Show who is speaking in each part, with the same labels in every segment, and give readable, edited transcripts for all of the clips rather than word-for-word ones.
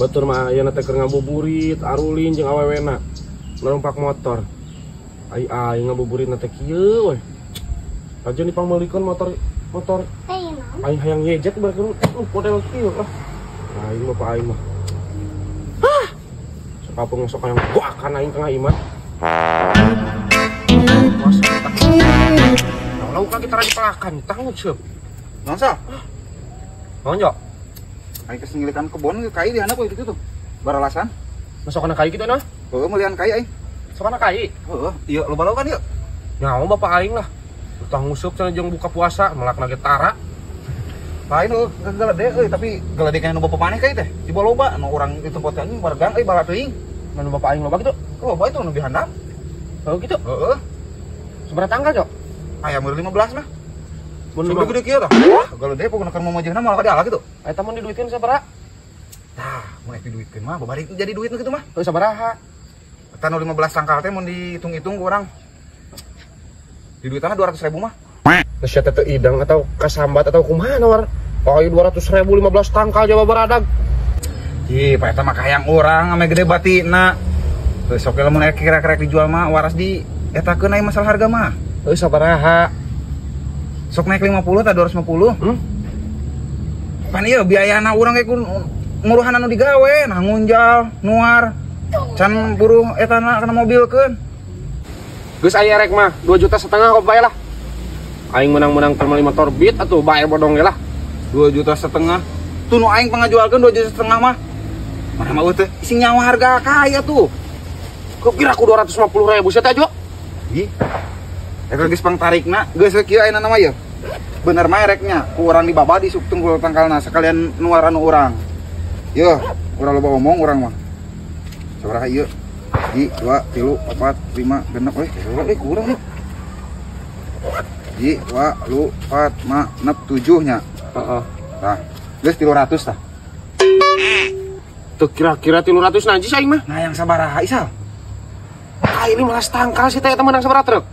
Speaker 1: Batur mah ayeuna teh keur ngabuburit, arulin jeung awewena. Ngerumpak motor. Ai aing ngabuburit teh kieu we. Aja dipangmeulikeun motor motor. Aing hayang nyejet bareng model kieu lah. Aing mah Pak aing mah. Hah. Sakapung sok hayang goakan aing tengah imah. Lalu kan kita lagi pelakan, tanggung siap.
Speaker 2: Naon sal?
Speaker 1: Naon jo?
Speaker 2: Aing kesengilikan kebon kai di handap itu tuh. Baralasan.
Speaker 1: Masuk kana kai kitu nah?
Speaker 2: Heuh, meulian kai aing.
Speaker 1: Sok kana kai?
Speaker 2: Heuh, ieu loba lauk kan ieu.
Speaker 1: Nyaho bapak aing lah. Tah nguseup cenah jeung buka puasa, melakna ge tara.
Speaker 2: Lain heuh galede euy, tapi galede kana nu bapak maneh kai teh. Di loba nu urang di tempat anjing wargang euy bala teuing.
Speaker 1: Nu bapak aing loba kitu?
Speaker 2: Loba itu nu di handap.
Speaker 1: Heuh kitu?
Speaker 2: Heuh.
Speaker 1: Sabaraha tanggal, Jo?
Speaker 2: Aya meureun 15 mah. Mun gede kieu tah. Galede pokona keur mamajehna malah ka diala kitu.
Speaker 1: Eta mun diduitkeun sabaraha?
Speaker 2: Tah, mun diduitkeun mah babari jadi duit nu kitu mah.
Speaker 1: Heuh sabaraha?
Speaker 2: Eta nu 15 tangkal teh mun dihitung-hitung ku urang. Di duitanna 200.000 mah.
Speaker 1: Geus sia teh idang atau kasambat atau kumaha war? Aya 200.000 15 tangkal jawa baradag.
Speaker 2: Ih, pa eta mah kahayang urang ame gede batina. Heuh sok lamun aya kira-kira dijual mah waras di etakeun aya masalah harga mah.
Speaker 1: Heuh sabaraha?
Speaker 2: Sok naik 50 tah 250. Pan ieu biayana urang ge nguruhan anu digawe, nah ngunjal, nuar. Can buruh etana kana mobilkeun.
Speaker 1: Geus aya rek mah 2,5 juta kok bae lah. Aing menang-menang keur meuli motor Beat atuh bae bodong ge lah.
Speaker 2: 2,5 juta. Tuh nu aing pangajualkeun 2,5 juta mah. Mana mah teh sing nyawa harga kaya tuh.
Speaker 1: Kira ku 250.000 sia teh Jo.
Speaker 2: Ih. Eta geus pangtarikna, geus kieu ayeuna mah ye. Bener mah reknya, ku urang dibaba di suk tunggul tangkalna sekalian nuar anu urang. Yeuh, urang loba omong urang mah. Sabaraha ieu? 1, 2, 3, 4, 5, 6, euy, kurang nih. 1, 2, 3, 4, 5, 6, 7 nya.
Speaker 1: Heeh.
Speaker 2: Tah, geus 300 tah.
Speaker 1: Teu kira-kira 300 najis aing mah.
Speaker 2: Nah, yang sabaraha Isal?
Speaker 1: Ah, ini malas tangkal sih teh eta meunang sabaraha truk?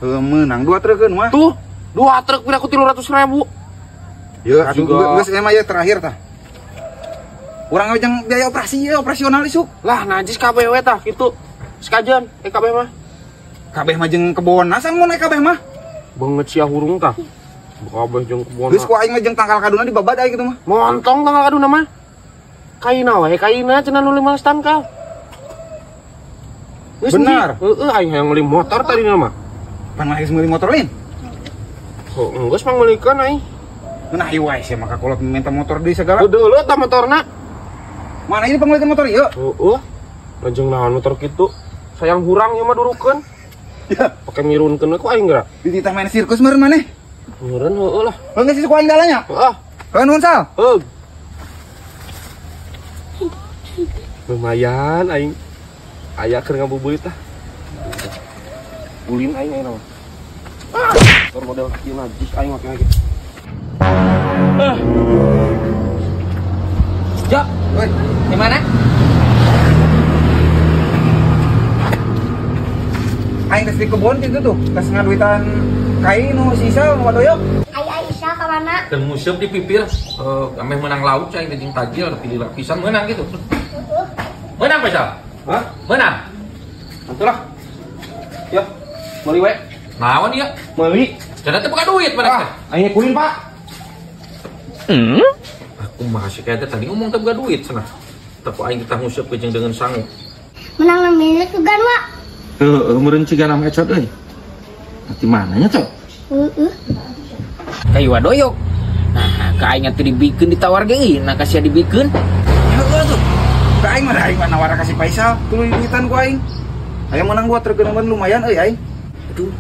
Speaker 2: Heuh, meunang 2 trukeun mah.
Speaker 1: Tuh, 2 truk pira ku 300.000.
Speaker 2: Yeuh, atuh geus emang ieu terakhir tah. Urang jeung biaya operasi ieu, operasional isuk.
Speaker 1: Lah, najis kabeh we tah kitu. Sekajen kabeh mah.
Speaker 2: Kabeh mah jeung kebon, asa mun kabeh mah.
Speaker 1: Banget sia hurung tah. Kabeh jeung kebon.
Speaker 2: Geus ku aing mah jeung tangkal kaduna dibabad aing kitu mah.
Speaker 1: Montong tangkal kaduna mah. Kaina wae kaina cenah nu 15 tangkal. Geus
Speaker 2: benar.
Speaker 1: Heeh, aing hayang meuli motor tadi mah.
Speaker 2: Pan mah geus meuli motor lain.
Speaker 1: Heuh, geus pangmeulikeun aing.
Speaker 2: Nah, ieu wae sia mah kakolot minta motor deui segala.
Speaker 1: Udah tah motorna.
Speaker 2: Mana ini pangmeulikeun motor ieu?
Speaker 1: Heeh. Lajeng naon motor kitu? Sayang hurang ieu mah durukeun.
Speaker 2: Ya,
Speaker 1: pake mirunkeun we ku aing geura.
Speaker 2: Dititah main sirkus meureun maneh.
Speaker 1: Meureun heueuh lah.
Speaker 2: Heuh geus ku aing dalanya?
Speaker 1: Heeh.
Speaker 2: Heuh nuhun Sal.
Speaker 1: Heuh. Lumayan aing. Aya keur ngabuburit tah. Ulin aing aing mah. Ah, motor model kieu najis aing make lagi.
Speaker 3: Ah. Jo,
Speaker 2: woi,
Speaker 3: di mana?
Speaker 2: Aing geus di kebon kitu tuh, geus ngaduitan kai nu sisa nu wadoyok.
Speaker 4: Ai Aisyah ka mana?
Speaker 3: Teu nguseup di pipir, ameh meunang lauk cai teh jeung tajil tapi pisan meunang gitu. Meunang Faisal?
Speaker 1: Hah?
Speaker 3: Meunang.
Speaker 1: Atuh lah. Yo, meuli we.
Speaker 3: Naon ieu?
Speaker 1: Meuli.
Speaker 3: Cenah teh buka duit mana teh?
Speaker 1: Aing kulin, Pak.
Speaker 3: Aku mah si teh tadi ngomong teh buka duit cenah. Teh ku aing teh nguseup jeung dengan sangu.
Speaker 4: Menang milik sugan, Wak.
Speaker 3: Heeh, meureun ciga nama ecot euy. Ati mananya, Cok?
Speaker 4: Heeh.
Speaker 3: Kayu wadoyok. Nah, ka aing teh dibikeun ditawar ge euy, nah ka sia dibikeun.
Speaker 2: Heeh tuh. Ka aing mah aing mah nawar ka si Faisal, tuluy duitan ku aing. Aya menang 2 truk geuneuh lumayan euy aing.
Speaker 3: Aduh.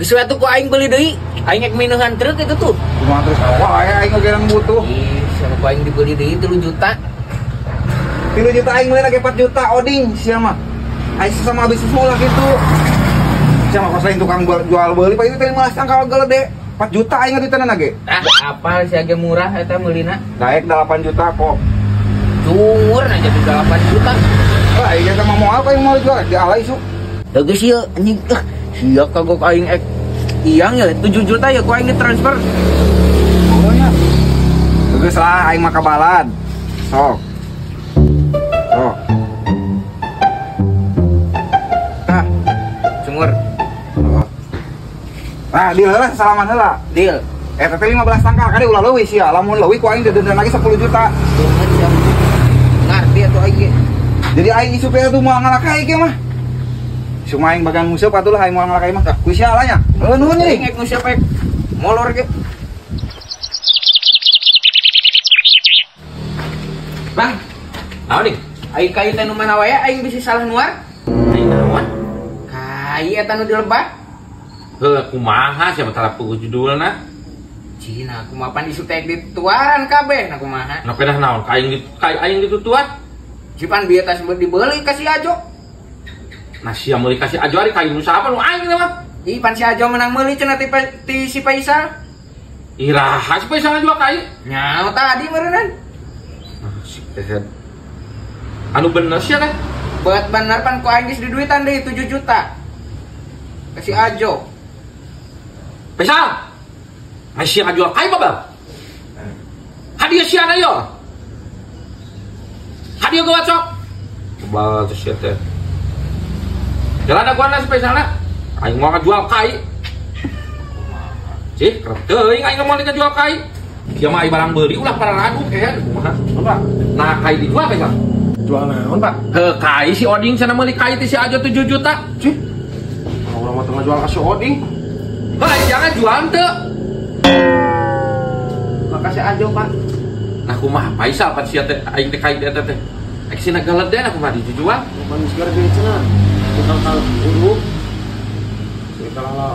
Speaker 3: Geus we atuh ku aing beli deui. Aing ek minuhan truk itu tuh.
Speaker 2: Kumaha terus wah aing oge butuh.
Speaker 3: Ih, sama ku aing dibeli deui 3 juta.
Speaker 2: 3 juta aing meuli lagi 4 juta oding sia mah. Aing sesama bisnis lah gitu. Sia mah kos lain tukang jual beli pak itu teh 15 tangkal gelede. 4 juta aing ngaduitanna ge.
Speaker 3: Ah, apa sih agak murah eta meulina?
Speaker 2: Daek 8 juta kok.
Speaker 3: Cungur aja di 8 juta.
Speaker 2: Wah, aing sama moal aing mau jual di alai isuk.
Speaker 3: Teu geus ieu anjing. Sia kagok aing ek iyang ya 7 juta ya ku aing ditransfer.
Speaker 2: Oh nya. Geus lah aing mah kabalan. Sok. Oh. Tah,
Speaker 5: cungur.
Speaker 2: Oh. Nah, deal heula salaman heula.
Speaker 5: Deal.
Speaker 2: Eta teh 15 tangkal kade ulah leuwih sia. Lamun leuwih ku aing didenda lagi 10 juta.
Speaker 5: Ngarti atuh aing ge.
Speaker 2: Jadi aing isu teh atuh moal ngalakai ge mah. Cuma aing bagian nguseup atuh lah aing moal ngalakai mah. Ku sia lah nya. Heuh nuhun
Speaker 5: deui. Aing nguseup aing molor ge. Bang,
Speaker 3: naon nih?
Speaker 5: Aing kai teh nu mana wae aing bisi salah nuar.
Speaker 3: Aing naon?
Speaker 5: Kai eta nu di lebah.
Speaker 3: Heuh kumaha sia tara puguh judulna?
Speaker 5: Cina kumaha pan isu teh dituaran kabeh na kumaha.
Speaker 3: Na pedah naon? Ka aing kai aing ditutuan.
Speaker 5: Cipan bieu tas dibeli ka si Ajo.
Speaker 3: Nah sia meuli ka si Ajo ari kai nu saha nu aing teh mah?
Speaker 5: Ih pan si Ajo menang meuli cenah ti si Faisal.
Speaker 3: Iraha si Faisal juga kai?
Speaker 5: Nyaho tadi meureunnan.
Speaker 3: Anu bener sih teh?
Speaker 5: Buat bener pan ku aing geus diduitan deui 7 juta. Ka si Ajo.
Speaker 3: Faisal. Masih ngajual kai babal. Hadiah sia na yo. Hadiah gua cok. Babal teh sia teh. Jalan ada gua na si Faisalna. Aing mau ngajual kai. Cih, kerep teuing aing moal ngajual kai. Sia mah ai barang beuli ulah pararadu kehed kumaha.
Speaker 1: Pak.
Speaker 3: Nah, kai dijual Faisal.
Speaker 1: Jual naon, Pak?
Speaker 3: Heuh, kai si Oding cenah meuli kai teh si Ajo 7 juta.
Speaker 1: Cih. Urang mah teu ngajual ka si Oding.
Speaker 3: Heuh, jangan jual teu.
Speaker 5: Makasih Ajo, Pak.
Speaker 3: Nah, kumaha Faisal pan sia teh aing teh kai eta teh. Ek sina galeden aku mah dijual.
Speaker 1: Pan geus gede cenah. Tukang kal uruk.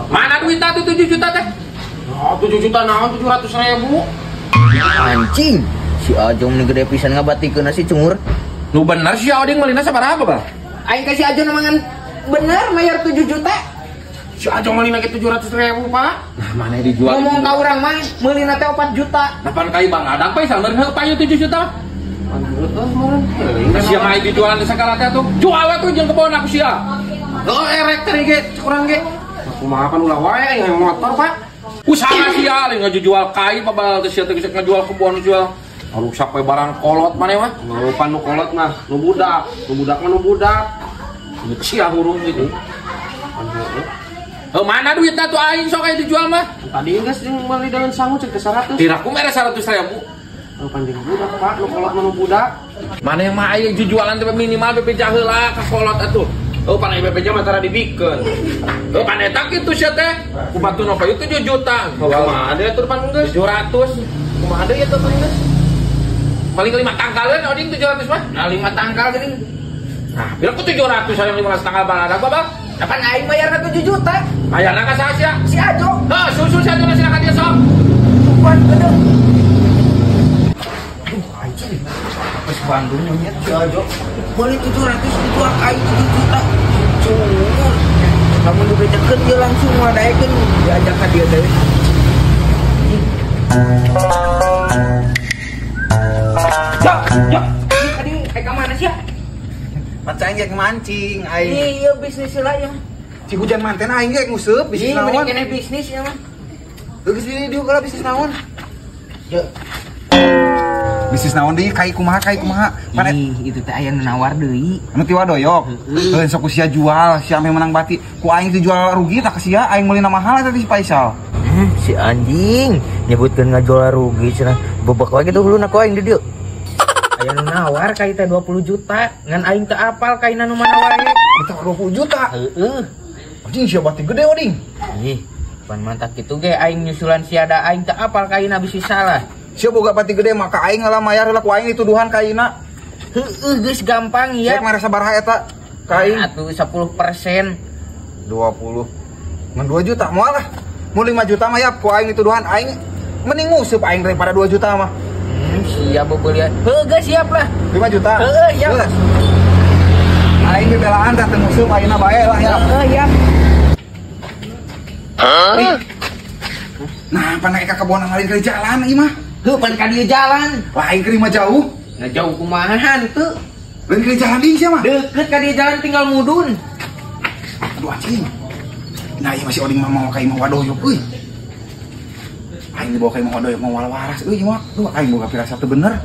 Speaker 3: Mana duitna tuh 7 juta teh?
Speaker 1: Oh, 7 juta naon 700 ribu.
Speaker 5: Anjing, si Ajo meni gede pisan ngabatikeun si cungur.
Speaker 3: Nu bener si Oding meulina sabaraha, Bang?
Speaker 5: Aing ka si Ajo mangan bener mayar 7 juta.
Speaker 1: Si Ajo meulina ge 700 ribu, Pak.
Speaker 3: Nah, mana dijual?
Speaker 5: Ngomong ka urang mah meulina teh 4 juta.
Speaker 3: Nah, pan kai Bang Adang Faisal meureun heuh payu 7 juta. Nah, sia mah dijualan di sagala teh atuh. Jual atuh jeung kebon aku sia.
Speaker 1: Heuh erek teh ge kurang ge. Kumaha pan ulah wae aing motor, Pak.
Speaker 3: Usaha sia lain ngajual kai babal teh sia teh geus ngajual kebon jual. Rusak we barang kolot maneh mah.
Speaker 1: Ngarupan nu kolot mah, nu budak, nu budak mah nu budak.
Speaker 3: Sia hurung gitu. Heuh mana duitna tuh aing sok aya dijual mah?
Speaker 1: Tadi geus jeung meuli daun sangu cek teh 100.
Speaker 3: Tiraku mere 100 ribu.
Speaker 1: Oh, panjang budak, Pak, nu kolot mah nu budak.
Speaker 3: Maneh mah aya jujualan teh minimal bebeja heula ka kolot atuh. Oh, pan BPJ mah tara dibikeun. Oh, pan eta kitu sia teh. Ku batuna payu 7 juta.
Speaker 1: Kumaha deui atuh pan geus?
Speaker 3: 700.
Speaker 1: Kumaha deui atuh pan geus?
Speaker 3: Paling 5 tangkaleun Oding 700 mah.
Speaker 5: Nah, 5 tangkal geuning.
Speaker 3: Nah, pira ku 700 hayang 15 tangkal balada Bapak?
Speaker 5: Kapan aing bayarna 7 juta?
Speaker 3: Bayarna ka saha sia?
Speaker 5: Si Ajo.
Speaker 3: Heuh, susul si Ajo sina ka dieu sok.
Speaker 5: Tuan geudeung.
Speaker 2: Duh, anjing. Geus Bandung nya si Ajo.
Speaker 5: Meuli 700 dijual aing 7 juta. Cungur. Lamun dibejakeun dia langsung ngadaekeun diajak ka dieu teh.
Speaker 3: Ya, ya.
Speaker 5: Tadi kayak ka mana sih ya?
Speaker 2: Pan aing ge mancing aing.
Speaker 5: Iya bisnis lah ya.
Speaker 2: Si hujan manten aing ge nguseup bisnis
Speaker 5: naon.
Speaker 2: Iya,
Speaker 5: mending keneh bisnis ya mah.
Speaker 2: Geus di dieu heula bisnis naon?
Speaker 5: Ya.
Speaker 2: Bisnis naon deui kai kumaha kai kumaha. Pan
Speaker 5: ih, itu teh aya nu nawar deui.
Speaker 2: Anu ti wadoyok. Heuh sok ku sia jual, sia ame menang bati. Ku aing dijual rugi tak sia aing meulina mahal eta ti si Faisal.
Speaker 5: Si anjing nyebutkeun ngajual rugi cenah. Bebek lagi tuh huluna ku aing di dieu. Aya nu nawar kai teh 20 juta, ngan aing teu apal kaina nu mana wae.
Speaker 2: Ditawar 20 juta.
Speaker 5: Heeh.
Speaker 2: Anjing sia bati gede oding.
Speaker 5: Ih, pan mantak kitu ge aing nyusulan sia da aing teu apal kaina bisi salah.
Speaker 2: Sia boga bati gede maka aing ngalah mayar heula ku aing dituduhan kaina.
Speaker 5: Heeh, geus gampang ya.
Speaker 2: Cek mere sabaraha eta ka aing?
Speaker 5: Atuh 10%.
Speaker 2: 20. Ngan 2 juta moal lah. Mun 5 juta mah ya ku aing dituduhan aing mending nguseup aing daripada 2 juta mah.
Speaker 5: Siap bebelian. Heuh, geus siap lah.
Speaker 2: 5 juta.
Speaker 5: Heeh, siap.
Speaker 2: Aing bebelaan tah teu nguseup ayeuna bae lah ya.
Speaker 5: Heeh, siap.
Speaker 2: Hah? Nah, pan ka kebon lain ke jalan ieu mah.
Speaker 5: Heuh, pan ka dieu jalan.
Speaker 2: Lain ke mah jauh.
Speaker 5: Nah, jauh kumaha henteu.
Speaker 2: Lain ke jalan deui sia mah.
Speaker 5: Deukeut ka dieu jalan tinggal mudun.
Speaker 2: Aduh anjing. Nah, ieu masih oding mah mau ka imah wadoyok euy. Aing dibawa ka imah wadoyok mah waras euy mah. Duh, aing boga pirasat teu bener.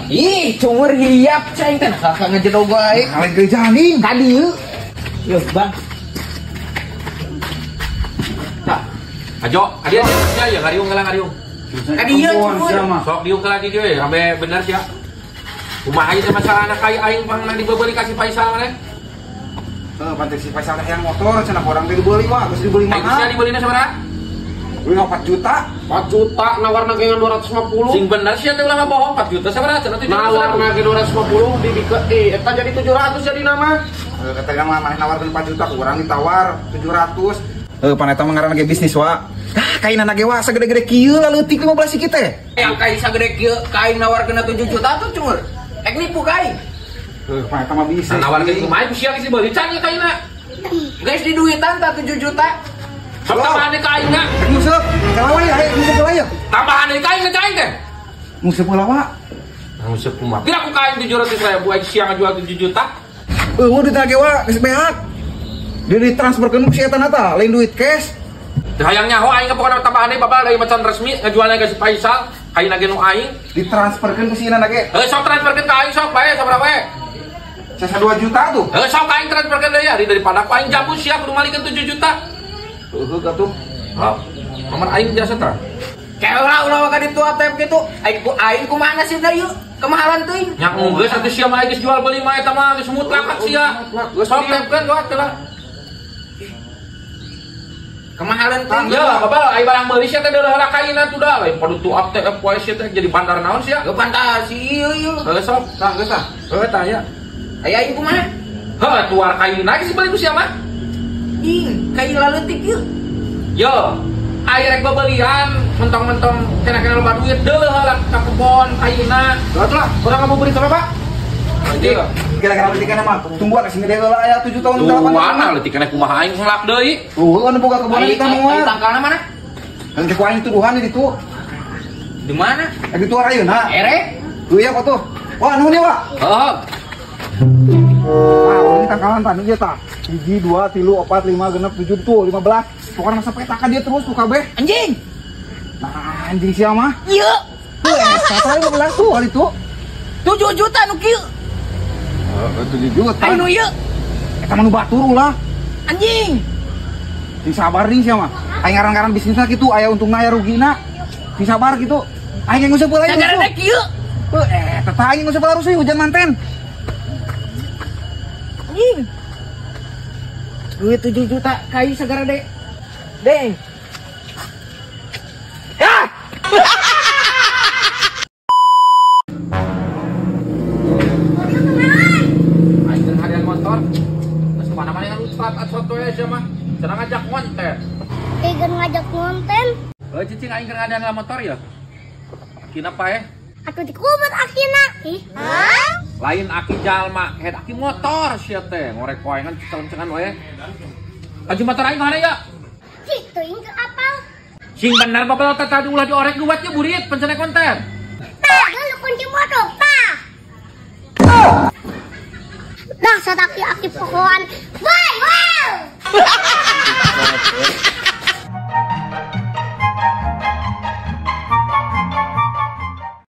Speaker 5: Ih, cungur hiliap cai teh kakak ngejedog aing.
Speaker 2: Kaleng ke janing.
Speaker 5: Ka dieu. Yo, Bang.
Speaker 3: Tah. Ajo, ka dieu sia ya ngariung heula ngariung.
Speaker 5: Ka dieu cungur.
Speaker 3: Sok diung heula di dieu ya, sampe bener sia. Kumaha ieu masalah anak kai aing pangna dibebeuli ka si Faisal maneh?
Speaker 2: Heuh, pantes si Faisal teh yang motor cenah urang teh dibeli wah, geus dibeli
Speaker 3: mahal. Aing sia dibelina sabaraha?
Speaker 2: Beli 4 juta.
Speaker 1: 4 juta nawarna ge 250.
Speaker 3: Sing bener sia teh ulah bohong 4 juta sabaraha cenah 700.
Speaker 1: Nawarna ge 250 dibikeun eta jadi 700 jadi nama.
Speaker 2: Heuh, kata mah maneh nawarkeun 4 juta ku urang ditawar 700. Heuh, pan eta mah ngaranna ge bisnis wa. Tah kaina ge wa sagede-gede kieu laleutik 15 kieu teh.
Speaker 5: Yang kai sagede kieu ka aing nawarkeun 7 juta tuh cungur. Ek nipu ka aing.
Speaker 2: Heuh, pan eta mah bisnis.
Speaker 3: Nawarkeun kumaha ku sia geus dibeli can ieu kaina.
Speaker 5: Geus diduitan tah 7 juta.
Speaker 3: Sok tambahan deui ka aing na.
Speaker 2: Nguseup, kalawa ya, nguseup heula ya.
Speaker 3: Tambahan deui ka aing ka aing teh.
Speaker 2: Nguseup heula wa.
Speaker 3: Nguseup kumaha? Kira ku ka aing 700 ribu aing sia ngajual 7 juta.
Speaker 2: Eueuh duit ge wa geus beak. Dia ditransferkeun ku si eta na tah, lain duit cash.
Speaker 3: Teu hayang nyaho aing pokona tambahan deui babal dari macan resmi ngajualna ka si Faisal, kaina ge nu aing
Speaker 2: ditransferkeun ku si ina ge.
Speaker 3: Heuh sok transferkeun ka aing sok bae sabaraha bae.
Speaker 2: Sesa 2 juta tuh.
Speaker 3: Heuh sok aing transferkeun deui ari daripada ku aing jabu sia kudu malikeun 7 juta.
Speaker 2: Heuh atuh.
Speaker 3: Hah, nomor aing biasa tah.
Speaker 5: Keula ulah ka ditu ATM kitu. Aing ku aing kumaha nasibna ieu? Kemahalan teuing.
Speaker 3: Nya geus atuh sia mah geus jual beli mah eta mah geus mutlak sia. Geus sok tempkeun doa teh lah.
Speaker 5: Kemahalan teuing.
Speaker 3: Ya, babal ai barang meuli sia teh deuleuh heula kaina tuh dah. Lain padu tu ATM poe sia teh jadi bandar naon sia?
Speaker 5: Geuh fantasi ieu ieu.
Speaker 3: Heuh sok,
Speaker 2: tah geus tah.
Speaker 3: Heuh tah ya.
Speaker 5: Aya aing kumaha?
Speaker 3: Heuh tuar kaina geus beli ku sia mah.
Speaker 5: Ing, kai laleutik ieu.
Speaker 3: Yo, ai rek bebelian mentong-mentong kena-kena loba duit deuleuh heula ka kebon kaina.
Speaker 2: Tuh lah, urang ngabuburit sama Pak.
Speaker 3: Iya.
Speaker 2: Kira-kira leutikana mah tungguan sing gede heula aya 7 tahun 8 tahun.
Speaker 3: Tuana leutikana kumaha aing ngelak deui.
Speaker 2: Eueuh anu boga kebon eta mah.
Speaker 5: Tangkalna mana?
Speaker 2: Henteu ku aing tuduhan di ditu.
Speaker 5: Di mana?
Speaker 2: Di ditu ayeuna.
Speaker 5: Erek.
Speaker 2: Tuh ya kok tuh. Wah, nuhun ya, Pak.
Speaker 3: Heeh.
Speaker 2: Ah, ini tangkalan tadi ieu tah. 1 2 3 4 5 6 7 tuh 15. Pokoknya masa petakan dia terus tuh kabeh.
Speaker 5: Anjing.
Speaker 2: Nah, anjing sia mah.
Speaker 5: Ieu.
Speaker 2: Tuh, eta 15 tuh hari itu.
Speaker 5: 7 juta nu kieu.
Speaker 2: 7 juta.
Speaker 5: Ayo nu ieu.
Speaker 2: Eta mah nu batur ulah.
Speaker 5: Anjing.
Speaker 2: Sing sabar nih sia mah. Aing ngaran-ngaran bisnisna kitu aya untungna aya rugina. Sing sabar kitu. Aing nguseup heula ieu.
Speaker 5: Sagara teh kieu.
Speaker 2: Heuh, eta tah aing nguseup heula rusuh hujan manten.
Speaker 5: Anjing. Duit 7 juta kayu sagara deh. Deng. Ah!
Speaker 3: Aing keur harian motor. Geus kemana-mana kan ustad acot we sia mah. Cenah ngajak konten.
Speaker 4: Keur ngajak konten.
Speaker 3: Heuh cicing aing keur ngadaan motor ya. Akina paeh.
Speaker 4: Atuh dikubat akina. Ih. Hah?
Speaker 3: Lain aki jalma, head aki motor sia teh, ngorek koengan celencengan we. Aju motor aing mana ya?
Speaker 4: Cik teuing ke apal.
Speaker 3: Sing bener babal teh tadi ulah diorek duat nya burit pencana konten.
Speaker 4: Tah, dulu kunci motor, tah. Dah sataki aki pokoan. Woi, wow.